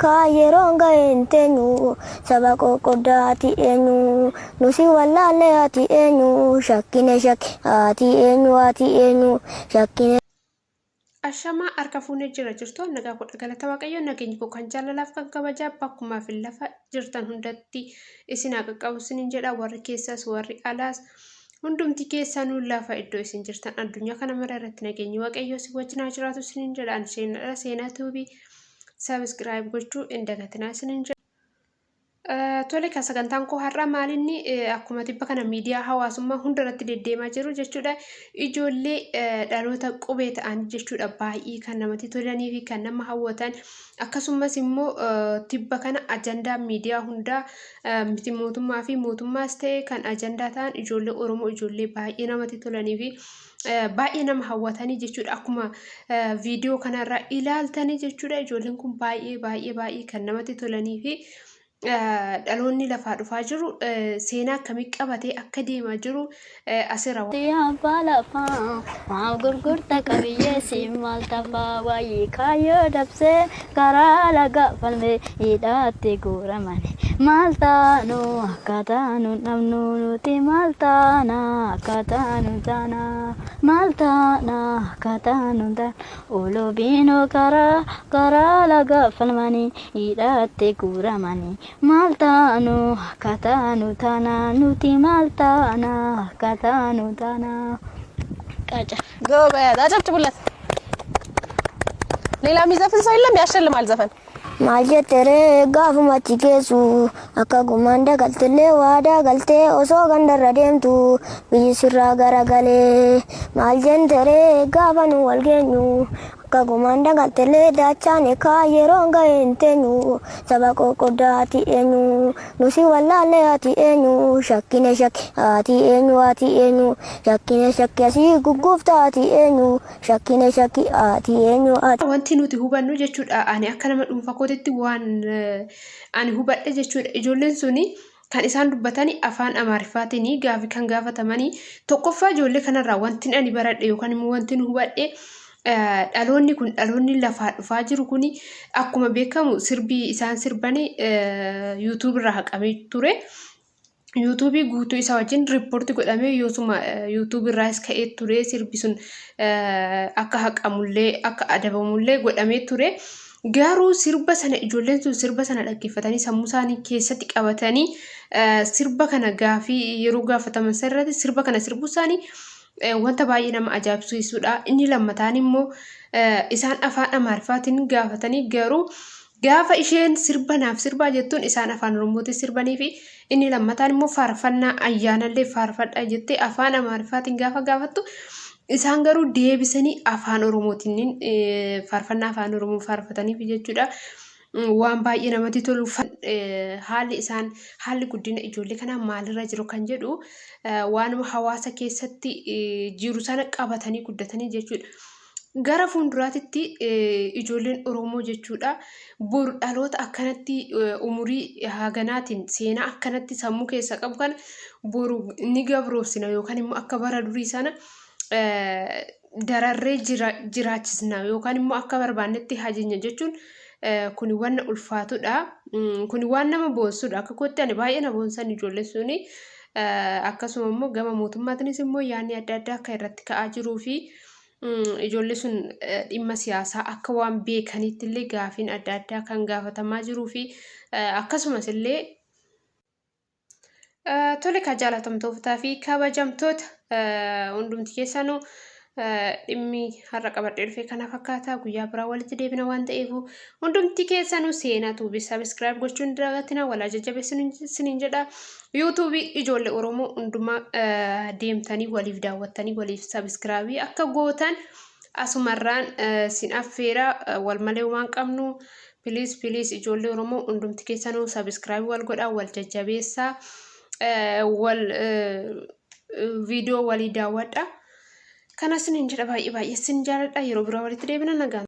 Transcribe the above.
Kaa yeroon ga'e hin teenyu saba qoqqoddaa ati eenyu nu si wallaalle ati eenyu shakkine shakki ati eenyu ati eenyu shakkine. Ashamaa harka fuunee jira jirtu nagaa godha galata waaqayyoo nageenyi koo kan jaalalaaf kan kabajaa bakkumaa fi lafa jirtan hundatti isin haa qaqqabu isinin jedha warri keessaas warri alaas hundumti keessanuu lafa iddoo isin jirtan addunyaa kana mara irratti nageenyi waaqayyoo isin wajjin haa jiraatu isinin jedha ani seenaadha seenaa tuubii Subscribe gochuu hin dagatinaa isinin jedha. Tole kan sagantaan koo har'aa maalinni akkuma tibba kana miidiyaa hawaasummaa hunda irratti deddeemaa jiru jechuudha. Ijoollee dhaloota qubee ta'an jechuudha baay'ee kan namatti tolanii fi kan nama hawwatan akkasumas immoo tibba kana ajandaa miidiyaa hundaa miti mootummaa fi mootummaas ta'e kan ajandaa ta'an ijoollee Oromoo ijoollee baay'ee namatti tolanii fi baay'ee nama hawwatanii jechuudha. Akkuma viidiyoo kanarraa ilaaltanii jechuudha. Ijoolleen kun baay'ee baay'ee baay'ee kan namatti tolanii fi dhaloonni lafaa dhufaa jiru seenaa akkamii qabatee akka deemaa jiru asirra. Abbaa lafaa maaf gurgurta qabiyyee siin maal tafaa waayii kaayyoo dabsee karaa laga falmee hidhaatti guuramani maal taanu akka taanu dhabnu nuti maal taana akka taanu taana maal taana akka taanu taana Olobiinoo karaa karaa laga falmanii hidhaatti guuramani maal taanu akka taanu taana nuti maal taana akka taanu taana. Qaca. ጎበዝ፣ አጨብጭቡለት። ሌላ የሚዘፍን ሰው የለም? ያሸልማል ዘፈን። Maal jetteree gaafuma achi geessu akka gumaan dagaltillee waadaa galtee osoo gandarra deemtu biyyi sirraa garagalee maal jetteree gaafa nu wal geenyu akka gumaan dagaltillee daachaan kaa yeroon ga'e hin teenyu saba qoqqoddaa ati eenyu nu si wallaalle ati eenyu shakkine shakki ati eenyu ati eenyu shakkine shakki asii gugguufta ati eenyu Shakkine shakki ati eenyu ati. Wanti nuti hubannu jechuudha ani akka nama dhuunfaa kootitti waan ani hubadhe jechuudha ijoolleen suni kan isaan dubbatani afaan amaariffaatiin gaafi kan gaafatamanii tokkoffaa ijoollee kanarraa wanti ani baradhe yookaan immoo wanti nu hubadhe dhaloonni kun dhaloonni lafaa dhufaa jiru kun akkuma beekamu sirbii isaan sirbani yuutuub irraa haqamee ture. Yuutuubii guutuu isaa wajjin riippoorti godhamee yoosuma yuutuubii irraas ka'ee ture sirbi sun akka haqamullee akka adabamullee godhamee ture. Garuu sirba sana ijoolleen sun sirba sana dhaggeeffatanii sammuu isaanii keessatti qabatanii sirba kana gaafii yeroo gaafataman sirratti sirba kana sirbuu isaanii wanta baay'ee nama ajaa'ibsiisudha. Inni lammataan immoo isaan afaan Amaariffaatiin gaafatanii garuu Gaafa isheen sirba naaf sirbaa jettuun isaan afaan Oromootiin sirbanii fi inni lammataan immoo faarfannaa ayyaanallee faarfadhaa jettee afaan Amaariffaatiin gaafa gaafattu isaan garuu deebisanii afaan Oromootiin faarfannaa afaan Oromoo faarfataniif jechuudha. Waan baay'ee namatti tolu haalli isaan haalli guddina ijoollee kanaa maalirra jiru kan jedhu waanuma hawaasa keessatti jiru sana qabatanii guddatanii jechuudha. Gara fuulduraatitti ijoolleen Oromoo jechuudha boru dhaloota akkanatti umurii haganaatiin seenaa akkanatti sammuu keessa qabu kana boru ni gabroomsina yookaan immoo akka bara durii sana dararree jiraachisna yookaan immoo akka barbaannetti hajenya jechuun kuni wanna ulfaatudha. Kuni waan nama boonsudha. Akka kootti ani baay'ee na boonsan ijoolleen suni. Akkasuma immoo gama mootummaatiinis immoo yaadni adda addaa akka irratti ka'aa jiruu fi ijoollee sun dhimma siyaasaa akka waan beekaniitti illee gaafiin adda addaa kan gaafatamaa jiruu fi akkasumas illee tole kan jaalatamtootaa fi kabajamtoota hundumti keessanuu dhimmi har'a qabadhee dhufe kana fakkaata guyyaa biraa walitti deebina waan ta'eef hundumti keessanuu seenaa tuubii sabiskiraayib gochuun dagatina walaa jajjabeessinu isiniin jedha Yuutuubii ijoollee Oromoo hundumaa deemtanii waliif daawwattanii waliif sabiskiraabii akka gootan asumarraan sin affeera wal malee waan qabnu piliis piliis ijoollee Oromoo hundumti keessanuu sabiskiraabii wal godhaa wal jajjabeessaa wal viidiyoo walii daawwadha. Kana sinin jedha baay'ee baay'ee sin jaaladha yeroo biraa walitti deebina nagaan.